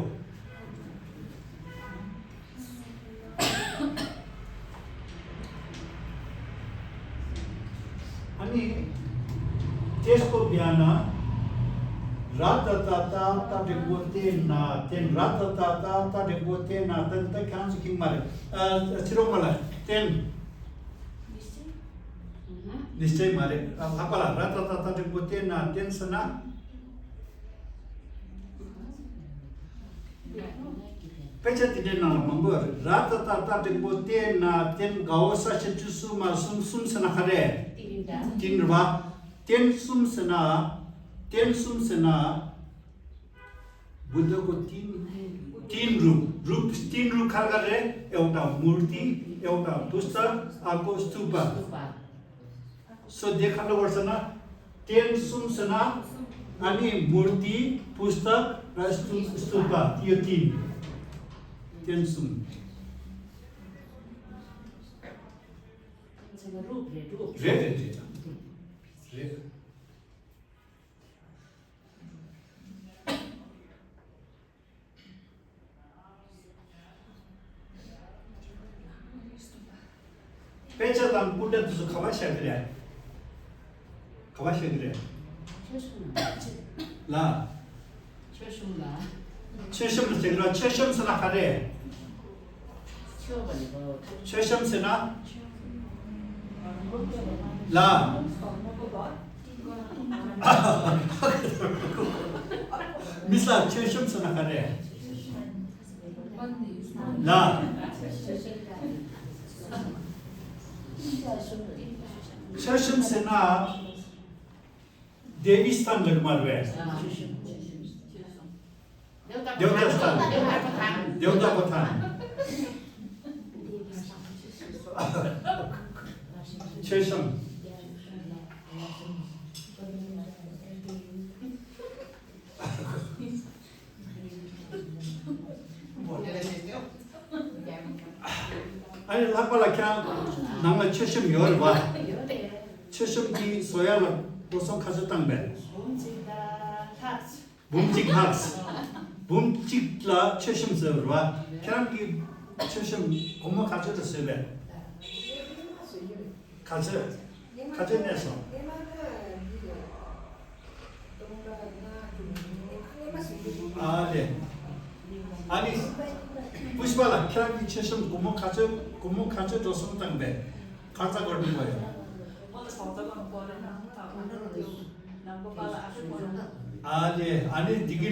ཨ་ནི། ཏེས་ཀོ་བི་ཡ་ན། ར་ཏ་ཏ་ཏ་ཏ་འགྲེང་བུ་ཏེ་ན་ཏེན། ར་ཏ་ཏ་ཏ་ཏ་འགྲེང་བུ་ཏེ་ན་ཏེན། ད་ཁྱང་ཚུ་ཁིང་མ་རེད། ཨ་ཕྱི་རོགས་མ་ལ་ཏེན། ནི་ཤེ་མ་རེད། ཨ་ལྷག་པ་ལ་ར་ཏ་ཏ་ཏ་འགྲེང་བུ་ཏེ་ན་ཏེན་ཟེར་ན། དཔེ་ཆ་དེ་འདྲའི་ནང་ལ་མང་པོ་ཡོད་རེད། ར་ཏ་ཏ་ཏ་འགྲེང་བུ་ཏེ་ན་ཏེན། ག་འོ་ས་ཤ་ཅུ་སུ་མ་གསུམ། གསུམ་ཟེར་ན་ག་རེ། ཏིན་རེད་པ། ཏེན་གསུམ་ཟེར་ན། ཏེན་གསུམ་ཟེར་ན། བུདྡྷ་ཀོ་ཏིན། ཏིན་རུབ། རུབ་ཏིན་རུབ་ག་རེ་ག་རེ། ཨེ་ཝ་ཀ་མུར་ཏི། ཨེ་ཝ་ཀ་པུས་ཏཀ། ཨ་ཀོ་སྟུ་པ། སོ་དེ་ག་འདྲ་བར་ཟེར་ན། ཏེན་གསུམ་ཟེར་ན། ཨ་ནི་མུར་ཏི། པུས་ཏཀ། ར་སྟུ། སྟུ་པ། ཏི་ཡོ་ཏིན། ཏེན་གསུམ། རེད་རེད་རེད། རེད། དཔེ་ཆ་དང་སྐུ་འདྲ་དེ་ཚོ་ག་པར་བཞག་གི་རེད། ག་པར་བཞག་གི་རེད། ལ། མཆོད་གཤོམ་ལ། མཆོད་གཤོམ་ལ་བྱེད་ཀྱི་རེད། མཆོད་གཤོམ་ཟེར་ན་ག་རེ། མཆོད་གཤོམ་ཟེར་ན། ལ། མི་ས་མཆོད་གཤོམ་ཟེར་ན་ག་རེ། ལ། མཆོད་གཤོམ་ཟེར་ན་དེ་བི་སི་ཐན་ལབ་མ་རེད་པས། དེ་བ་ད་སི་ཐན། དེ་བ་ད་སི་ཐན། མཆོད་གཤོམ། ཨ་ནི་ལྷག་པ་ལ་ཁྱེད་རང་ནང་ལ་མཆོད་གཤོམ་ཡོད་རེད་པ། མཆོད་གཤོམ་གྱི་བཟོ་ཡ་ལ་འགྲོ་སོང་ག་ཚོད་བཏང་པས། འབུམ་གཅིག་ལྷག་འབུམ་གཅིག་ལ་མཆོད་གཤོམ་ཟེར་བ་རེད་པ། ཁྱེད་རང་གིས་མཆོད་གཤོམ་སྒོར་མོ་ག་ཚོད་ལ་བཟོས་པས། ག་ཚོད། ག་ཚོད་གནས་སོང་། ཨ་ལེ། ཨ་ནི། པུཤ་པ་ལགས་ཁྱེད་རང་གིས་མཆོད་གཤོམ་སྒོར་མོ་ག་ཚོད་སྒོར་མོ་ག་ཚོད་འགྲོ་སོང་བཏང་པས། ཁ་ཚ་སྒོར་མོ་ཡོད། ཨ་ལེ། ཨ་ནི་འདི་གི་ལ།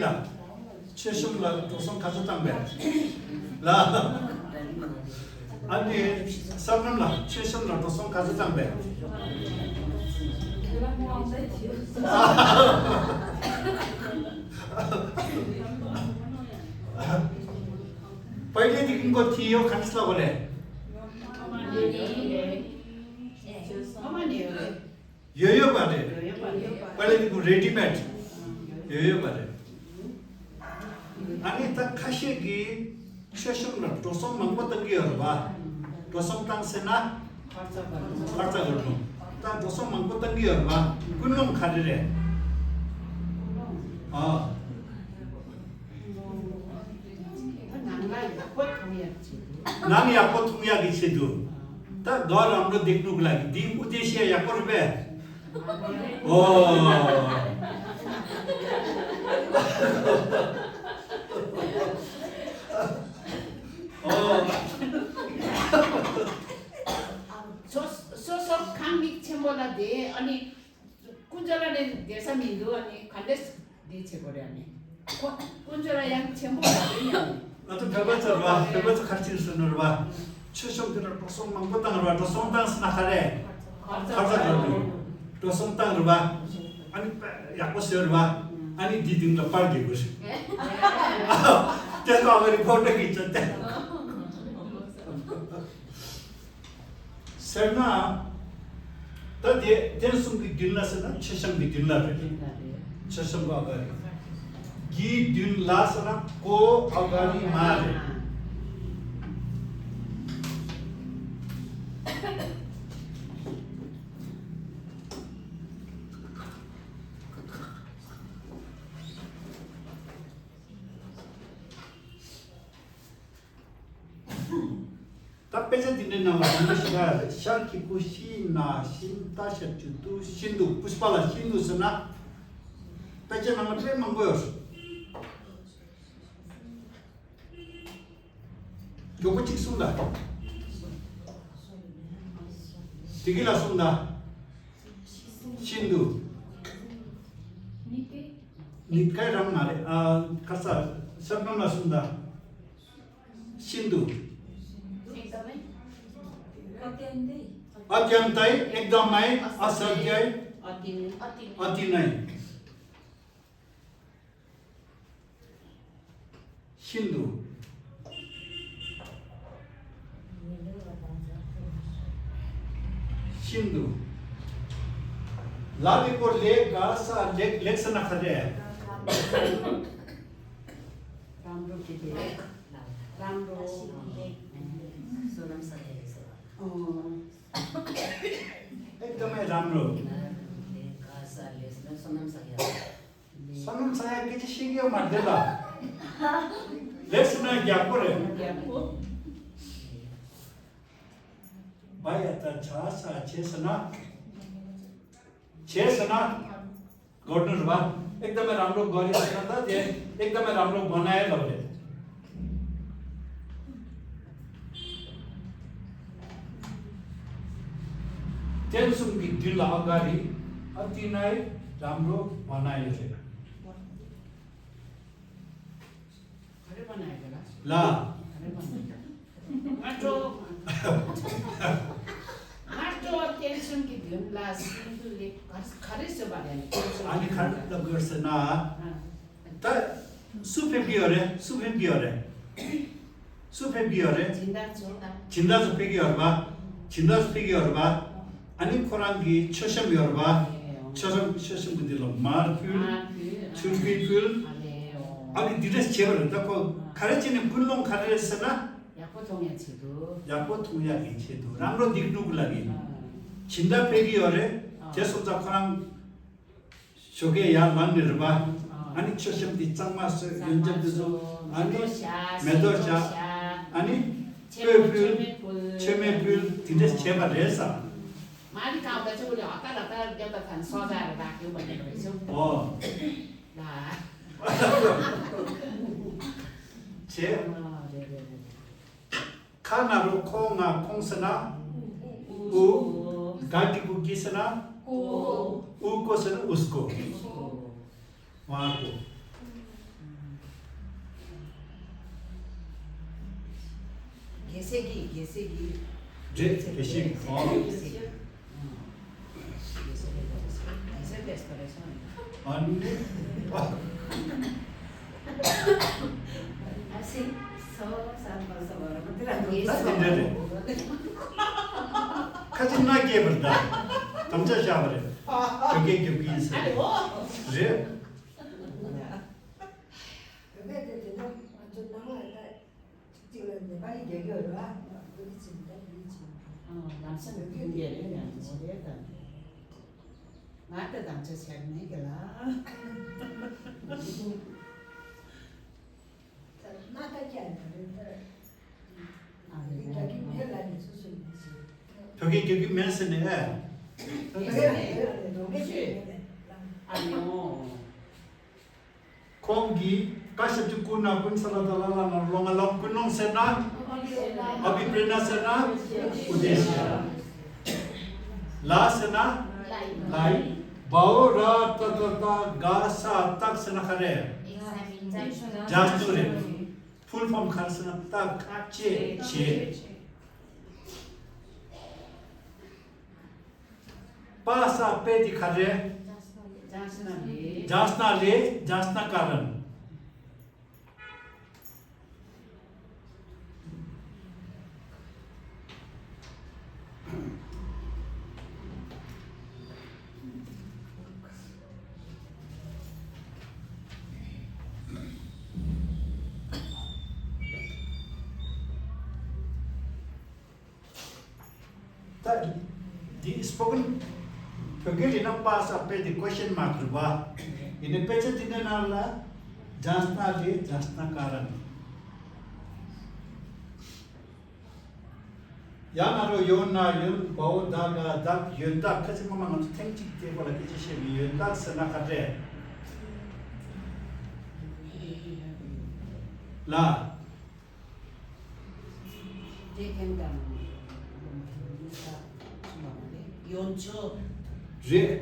མཆོད་གཤོམ་ལ་འགྲོ་སོང་ག་ཚོད་བཏང་པས། ལ། ཨ་ནི་སར་སྣམ་ལགས་མཆོད་གཤོམ་ལ་འགྲོ་སོང་ག་ཚོད་བཏང་པས། པའི་ལེ་འདི་གི་མགོ་ཐི་ཡོ་ག་ཚོད་ལ་གོ་རེད། ཡོད་ཡོད་པ་རེད། པ་ལེ་དེ་ཀུན་རེ་ཌི་མེཌ་ཡོད་ཡོད་པ་རེད། ཨ་ནི་ད་ཁ་ཤས་ཀྱིས་མཆོད་གཤོམ་ལ་འགྲོ་སོང་མང་པོ་བཏང་གི་ཡོད་རེད་པ། འགྲོ་སོང་བཏང་ཟེར་ན། ཁ་ཚ་དགོས་རུང་། ད་འགྲོ་སོང་མང་པོ་བཏང་གི་ཡོད་རེད་པ། ཀུན་སློང་ག་རེ་རེད། ཨ། ནང་ཡག་པོ་མཐོང་ཡག་གི་ཆེད་དུ། ད་ག་རམ་རོ་དེག་ནུག་ལ་འདི་ཨུ་དེ་ཤེས་ཡག་པོ་རེད་པས། ཨོ། ཨོ། སོ་སོ་སོ་ཁང་མིག་ཆེན་པོ་ལ་དེ་ཨ་ནི། ཀུན་ཅ་ལ་ནས་བསྡད་ས་མི་འདུག་ཨ་ནི་ག་འདྲས་འདི་བྱེད་དགོས་རེད་ཨ་ནི། ཁོ་ཀུན་ཅ་ལ་ཡང་ཆེན་པོ་རེད་ཡང་། ང་ཚོ་བོད་པ་ཚོ་རེད་པ། བོད་པ་ཚོ་ག་རེ་བྱེད་ཟེར་ན་རེད་པ། མཆོད་གཤོམ་དེ་ལ་འགྲོ་སོང་མང་པོ་བཏང་རེད་པ། འགྲོ་སོང་བཏང་ཟེར་ན་ག་རེ། ཁ་ཚ་དགོས་རེད། འགྲོ་སོང་བཏང་རེད་པ། ཨ་ནི་ཡག་པོ་བཟོས་རེད་པ། ཨ་ནི་འདི་སྟེང་ལ་པར་རྒྱག་དགོས་རེད། དེ་ལ་ཨ་མ་རི་ཕོ་ཊོ་གི་ཆ་དེ། ཟེར་ན། ད་དེ་དེ་གསུམ་གྱི་མདུན་ལ་ཟེར་ན་མཆོད་གཤོམ་གྱི་མདུན་ལ་རེད། མཆོད་གཤོམ་གྱི་ཨ་ག་རི། གྱི་མདུན་ལ་ཟེར་ན་གོ་ཨ་ག་རི་མ་རེད། ད་དཔེ་ཆ་འདི་འདྲའི་ནང་ལ་མང་པོ་ཞིག་ཡོད་རེད། ཤ་གི་ཀུ་ཤི་ན་ཤིན་ད་ཤ་ཅུ་ཏུ་ཤིན་ཏུ་པུཤ་པ་ལ་ཤིན་ཏུ་ཟེར་ན། དཔེ་ཆ་ནང་ལ་དཔེ་མང་པོ་ཡོད་རེད། མགྱོགས་པོ་གཅིག་གསུངས་དང་། དེ་གི་ལ་གསུངས་དང་། ཤིན་ཏུ། ནི་ཀའི་རང་མ་རེད། ཨ། ཁ་ས་སར་སྣམ་ལ་གསུངས་དང་། ཤིན་ཏུ། अत्यन्तै। अत्यन्तै, एकदमै, असाध्यै, अति नै। अति नै। ཤིན་ཏུ། ཤིན་ཏུ། ལ་དེ་ཀོ་ལེགས་ག་ས་ལེགས་ལེགས་ཟེར་ན་ག་རེ། རམ་རོ་གི་དེ། རམ་རོ། བསོད་ནམས་བསགས་ཡ་ཡིན་ཟེར་བ། ཨོ། एकदमै राम्रो। བསོད་ནམས་བསགས་ཡ། བསོད་ནམས་བསགས་ཡ་སྐད་ཆ་བཤད་ཀྱི་ཡོད་མ་རེད་ལ། ལེགས་ཟེར་ན་ཡག་པོ་རེད། ཡག་པོ། བ་ཡ་ད་བྱ་ས་བྱེད་ཟེར་ན། བྱེད་ཟེར་ན། གོ་དོན་རེད་པ། एकदमै राम्रो गरे ཟེར་ན་ད་དེ་एकदमै राम्रो बनाए ལབ་རེད། དེ་གསུམ་གྱི་མདུན་ལ་ཨ་ག་རི། अति नै राम्रो बनाए རེད། ག་རེ་བ་ན་ཡོད་ལ། ལ། ང་ཅོ། ང་ཅོ་བསྟན་སྲུང་གི་ ཡོན་ལ་སྲིན་བུ་ལས་ག་ག་རེ་བཟོས་པ་རེད། ཨ་ནི་ག་རེ་ལབ་དགོས་ཟེར་ན། ཨ། ད་སུ་ཕེབས་ཀྱི་ཡོད་རེད། སུ་ཕེབས་ཀྱི་ཡོད་རེད། སུ་ཕེབས་ཀྱི་ཡོད་རེད། སྦྱིན་བདག་ཚོ་དང་། སྦྱིན་བདག་ཚོ་ཕེབས་ཀྱི་ཡོད་རེད་པ། སྦྱིན་བདག་ཚོ་ཕེབས་ཀྱི་ཡོད་རེད་པ། ཨ་ནི་ཁོ་རང་གི་མཆོད་བཤམས་ཡོད་རེད་པ། མཆོད་བཤམས་མཆོད་བཤམས་ཀྱི་འདི་ལ་མར་ཕུལ། མར་ཕུལ། ཆུར་སྐྱེས་ཕུལ། ཨ་ནི་འདི་འདྲས་བྱས་པ་རེད། ད་ཁོ་ག་རེ་བྱས་ནས་ཀུན་སློང་ག་རེ་རེད་ཟེར་ན། ཡག་པོ་མཐོང་ཡག་ཆེད་དུ། ཡག་པོ་མཐོང་ཡག་གི་ཆེད་དུ་རང་བློ་སྡིག་སྒྲུབ་ལ་གི། སྦྱིན་བདག་ཕེབས་ཀྱི་ཡོད་རེད། དེ་སོང་ཙང་ཁོ་རང་ཞོགས་ཀས་ཡར་ལངས་ནས་རེད་པ། ཨ་ནི་མཆོད་བཤམས་དེ་གཙང་མ་བཟོས། ཡོན་ཆབ་དེ་ཚོ། ཨ་ནི་མེ་ཏོག་བཞག་ཨ་ནི་སྤོས་ཕུལ། མཆོད་མེ་ཕུལ། དེ་འདྲས་བྱས་པ་རེད་ཟེར། མ་རི་ཁང་པ་ཆུ་ལ་ཨ་ཀ་ལ་ཀ་རྒྱབ་པ་ཐན་སོ་ཟ་རེ་བ་ཁྱོད་པ་ནི་རེ་ཤོ། ཨོ། ལ། བྱས། ཨ་རེ་རེ་རེ། ཁ་ན་རོ་ཁོ་ང་ཁོང་ཟེར་ན། ཨུ། ག་གི་གུ་གི་ཟེར་ན། ཨུ་ཀོ་ཟེར་ན་ཨུས་ཀོ། ཨ་ཀོ། རྒྱལ་སྲས་ཀྱི། རྒྱལ་སྲས་ཀྱི། རེད། དགེ་བཤེས་ཀྱི། ཨོ། རྒྱལ་སྲས་ཀྱི། རྒྱལ་སྲས་ཀྱི། རྒྱལ་སྲས་ཀྱི། ཨ་ནི། ཨ་སི། སོ་ས་པ་སོ་བ་ར་མ་དེ་ར་ད་དེ་འདྲ་རེད། ཁ་ཅིག་མནའ་སྐྱེལ་བར་གདའ། དམ་བཅའ་བཞག་པ་རེད། བོད་སྐད་རྒྱབ་ཀྱི་ཡིན་ཟེར། རེད། བོད་སྐད་དེ་དེ་འདྲ་ང་ཚོ་ནང་ལ་ད་གཅིག་གཅིག་ལ་ནེ་པ་ལི་རྒྱག་གི་ཡོད་རེད་བ། བོད་ཀྱི་ཚིག་འདྲ་ཡིན་ཅིང་། ཨ། ལམ་སེང་བོད་སྐད་རྒྱག་རེད། ཡང་འོ་རེད་ད། ང་ད་དམ་བཅའ་བྱས་མེད་ཀྱི་ལ། ད་སྣ་ད་རྒྱག་ཡོད་རེད་ད། ཨ་རེད། རྒྱག་གི་མེད་ལ་ནི་སོ་སོ་ཡིན་ཟེར། བོད་སྐད་རྒྱག་གི་མེད་ཟེར་ནས། ཨེ། བོད་སྐད་རྒྱག་གི་མེད་ལ་ནི་རོ་མེད་ཀྱི་མེད་ལ། ཨ་ནི་འོ། ཁོང་གིས་བཀའ་ཞབས་ཀྱི་ཀུན་ན་ཀུན་ས་ལ་ད་ལ་ལ་ན་ལོ་ང་ལ་ཀུན་སློང་ཟེར་ན། ཨ་བྷི་པྲེ་ཎ་ཟེར་ན། ཨུ་དེ་ཤ། ལ་ཟེར་ན། ལའི། བའོ་ར་ཏ་ཏ་ཏ་ག་ས་ཏག་ཟེར་ན་ག་རེ། ཇ་སྟོ་རེད། ཕུལ་ཕོམ་ག་རེ་ཟེར་ན་ཏག་ཅེ་ཅེ། པ་ས་པེ་དེ་ག་རེ། ཇཱ་སྣ་ལེ། ཇཱ་སྣ་ལེ། ཇཱ་སྣ་ཀ་རན། ད་འདི་སྤོ་ཀོན་བོད་སྐད་ཡིན་ན་པ་ས་པེ་དེ་ཀོ་ཤན་མཱག་རེད་བ། ཡིན་ནའི་དཔེ་ཆ་འདི་འདྲ་ནང་ལ་ཇཱ་སྣ་ལེ་ཇཱ་སྣ་ཀ་རན། ཡང་ན་རོ་ཡོད་ན་ཡོད། བའོ་ད་ག་བདག་ཡོན་བདག་ཁ་ཅིག་མ་མ་ང་ཚོ་ཐེངས་གཅིག་དེ་པ་ལ་སྐད་ཆ་བཤད་པའི་ཡོན་བདག་ཟེར་ན་ག་རེ། ལ། ཡོན་ཆོ། རེད།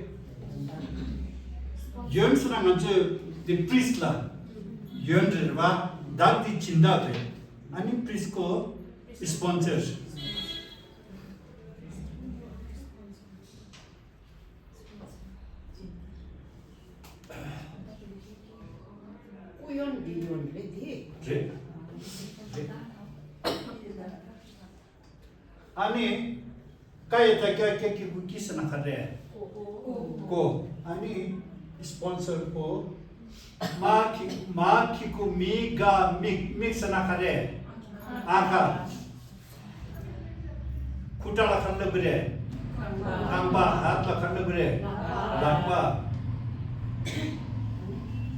ཡོན་ཟེར་ན་ང་ཚོས་དེ་པྲིས་ལ་ཡོན་རེད་བ། བདག་དེ་སྦྱིན་བདག་རེད། ཨ་ནི་པྲིས་ཀོ་སི་པོན་སར། སྐུ་ཡོན་འདི་ཡོན་རེད་དེ། རེད། རེད། ཨ་ནི། ཀ་ཡ་བཏགས་ཀྱ་ཀྱ་གི་གུ་ཀྱི་ཟེར་ན་ག་རེ། ཀོ། ཨ་ནི། སི་པོན་སར་ཀོ། མ་གི་མ་གི་གུ་མི་ག་མིག་མིག་ཟེར་ན་ག་རེ། ཨ་ཁ། ཁུ་ཁྲག་ལ་ག་རེ་ལབ་ཀྱི་རེད། རྐང་པ། ཧད་ལ་ག་རེ་ལབ་ཀྱི་རེད། ལག་པ།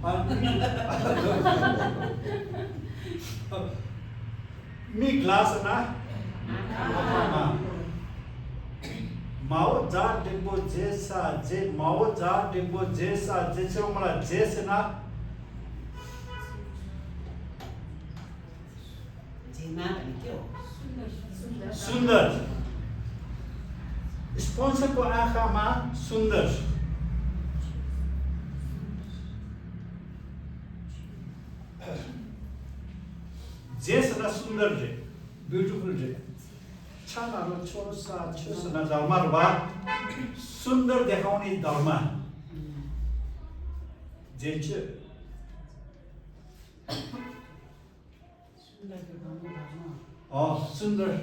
ཨ་ནི། མིག་ལ་ཟེར་ན། ཨ། མའོ་ཛ་འགྲེང་བུ་ཛེ་ས་ཛེ། མའོ་ཛ་འགྲེང་བུ་ཛེ་ས་ཛེ། ཚེ་རོང་མ་ལ་ཛེ་ཟེར་ན། ཛེ་ན་ག་ནི་སྐྱོ། སུན་དར། སི་པོན་སར་ཀོ་ཨ་ཁ་མ་སུན་དར། ཛེ་ཟེར་ན་སུན་དར་རེད། བིའུ་ཊི་ཕུལ་རེད། ཆ་ ས་ན་རོ་ཆོ་ས་ཆོས་ཟེར་ན་དྷརྨ་རེད་པ། སུན་དར་དེ་ཁོང་ནི་དྷརྨ། རྗེས་ཆོས། ཨོ་སུན་དར།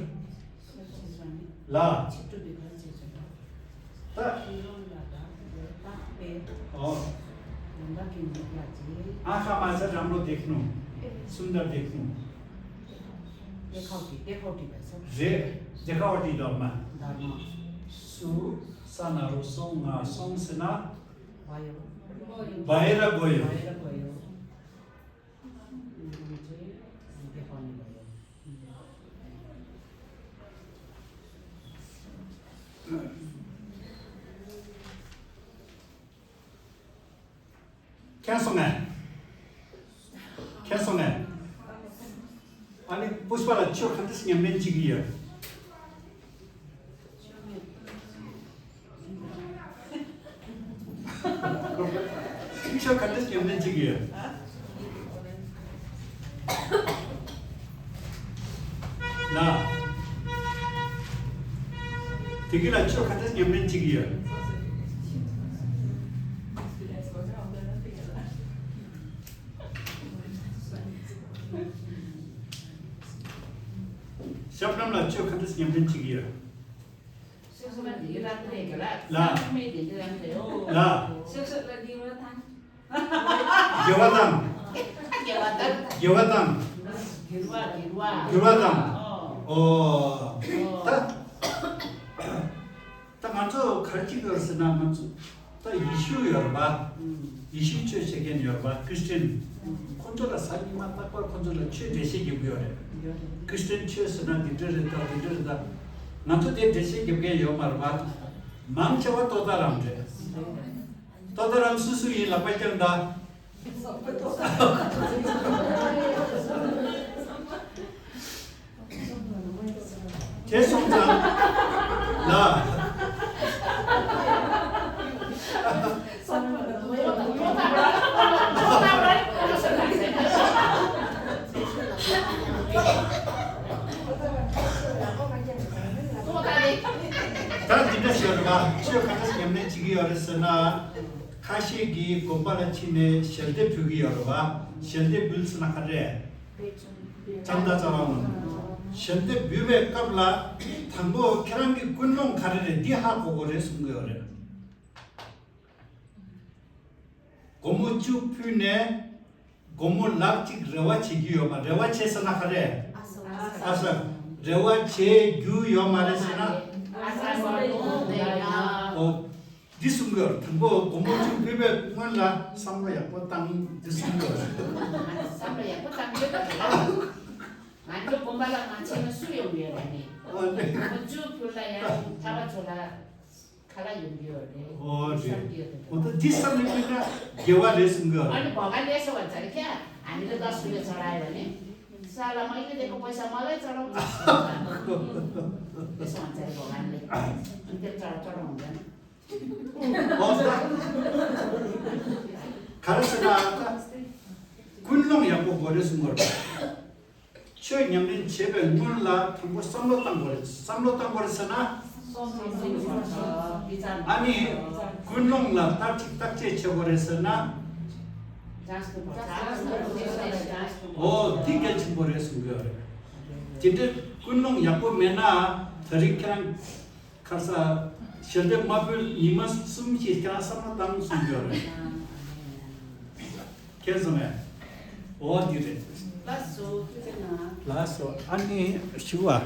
ལ། ད། ཨོ། ཨ་ཁ་མ་ས་རམ་ལོ་དེ་ཁ་ནུ། སུན་དར་དེ་ཁ་ནུ། རེད། རྗེས་ཁ་བ་དེ་དྷརྨ། སུ། ས་ན་རོ་སོང་ང་སོང་ཟེར་ན། བ་ཡོ། བ་ཡེ་ར་གོ་ཡོ། མཁྱེན་སོང་ངས། མཁྱེན་སོང་ངས། ཨ་ནི་པུཤ་པ་ལ་ཆོས་ག་འདྲས་ཉམས་ལེན་བྱེད་ཀྱི་ཡོད། ཆོས་ག་འདྲས་ཉམས་ལེན་བྱེད་ཀྱི་ཡོད། ལ། དེ་གི་ལ་ཆོས་ག་འདྲས་ཉམས་ལེན་བྱེད་ཀྱི་ཡོད། ཞབས་ལམ་ལ་ཆོས་ག་འདྲས་ཉམས་ལེན་བྱེད་ཀྱི་ཡོད། ལ། དགེ་བ་དང་། དགེ་བ་དང་། འགྱུར་བ་དང་། ཨོ། ད། ད་ང་ཚོ་ག་རེ་བྱེད་ཀྱི་ཡོད་ཟེར་ན་ང་ཚོ་ད་ཡེ་ཤུ་ཡོད་རེད་པ། ཡེ་ཤུ་ཆོས་བྱེད་མཁན་ཡོད་རེད་པ། ཁྲི་སི་ཊན། ཁོ་ཚོ་ལ་གཟའ་ཉི་མ་རྟག་པར་ཁོ་ཚོ་ལ་ཆོས་འགྲེལ་བཤད་རྒྱབ་ཀྱི་ཡོད་རེད། ཁྲི་སི་ཊན་ཆོས་ཟེར་ན་འདི་འདྲ་རེད་ད་འདི་འདྲ་རེད་ད། ང་ཚོ་དེ་འགྲེལ་བཤད་རྒྱབ་མཁན་ཡོད་མ་རེད་པ། མང་ཆེ་བ་ཏོ་ཏཱ་རམ་རེད། ཏོ་ཏཱ་རམ་སུ་སུ་ཡིན་ལག་པ་བརྐྱངས་ད། དེ་སོང་ཙང་། ལ། ད་འདི་འདྲ་ཞིག་རེད་པ། ཆོས་ག་འདྲ་ཉམས་ལེན་བྱེད་ཀྱི་ཡོད་རེད་ཟེར་ན། ཁ་ཤས་ཀྱིས་དགོན་པ་ལ་ཕྱིན་ནས་ཞལ་འདེབས་ཕུལ་གྱི་ཡོད་རེད་པ། ཞལ་འདེབས་ཕུལ་ཟེར་ན་ག་རེ། ཙམ་ད་ཙམ་རང་ཞལ་འདེབས་འབུལ་བའི་སྐབས་ལ་དང་པོ་ཁྱེད་རང་གི་ཀུན་སློང་ག་རེ་རེད་འདི་ཧ་གོ་དགོས་རེད་གསུང་གི་ཡོད་རེད། སྒོར་མོ་བཅུ་ཕུལ་ནས་སྒོར་མོ་ལག་གཅིག་རེ་བ་བྱེད་རྒྱུ་ཡོད་མ་རེ་བ་བྱེད་ཟེར་ན་ག་རེ། ཨ་ས། རེ་བ་བྱེད་རྒྱུ་ཡོད་མ་རེད་ཟེར་ན། ཨོ། འདི་གསུང་གི་ཡོད་རེད། དང་པོ་སྒོར་མོ་བཅུ་ཕུལ་བའི་སྔོན་ལ་བསམ་བློ་ཡག་པོ་བཏང་འདི་གསུང་གི་ཡོད་རེད། བསམ་བློ་ཡག་པོ་བཏང་ཡོད་པ་རེད། ང་ཚོ་དགོན་པ་ལ་མ་ཕྱིན་ན་སུ་ཡོང་གི་ཡོད་རེད་ནི། ཨོ་ནི། སྒོར་མོ་བཅུ་ཕུལ་ལ་ཡང་ཐར་པ་ཚོ་ལ་ཁ་ལག་ཡོང་གི་ཡོད་རེད། ཨོ་རེད། བསམ་གི་ཡོད་རེད། འོ་ད་འདི་བསམ་ནས་ཕུལ་ན་དགེ་བ་རེད་གསུང་གི་ཡོད་རེད། ཨ་ནི་བ་ག་ལས་སོ་བ་ཚར་ཁྱ་ཨ་ནི་ལ་ད་སུ་ལས་ཚར་ཡོད་ནི། ས་ལ་མ་ཡོད་དེ་ཁོ་པོ་ས་མ་ལས་ཚར་རོ། ལས་སོ་བ་ཚར་བ་ག་ནི་ལས། ཨ་ནི་དེ་ཚར་ཚར་རོ་འོང་གི་ཡོད་ནི། ཨོ་ད། ག་རེ་ཟེར་ན་ད། ཀུན་སློང་ཡག་པོ་དགོས་རེད་གསུང་གི་ཡོད་རེད། ཆོས་ཉམས་ལེན་བྱེད་པའི་སྔོན་ལ་དང་པོ་བསམ་བློ་བཏང་དགོས་རེད། བསམ་བློ་བཏང་དགོས་རེད་ཟེར་ན། ཨ་ནི་ཀུན་སློང་ལ་བརྟག་དཔྱད་བརྟག་དཔྱད་བྱེད་དགོས་རེད་ཟེར་ན། ཨོ་འདི་གལ་ཆེན་པོ་རེད་གསུང་གི་ཡོད་རེད། དེ་འདྲའི་ཀུན་སློང་ཡག་པོ་མེད་ན་ད་རེས་ཁྱེད་རང་། ཁ་ས། ཞལ་འདེབས་མ་ཕུལ་ཉི་མ་གསུམ་ཞིག་ཀྱང་བསམ་བློ་བཏང་གསུང་གི་ཡོད་རེད། མཁྱེན་སོང་ངས། འོ་འདི་རེད། ལགས་སོ། ལགས་སོ་ཨ་ནི་ཞུ་བ།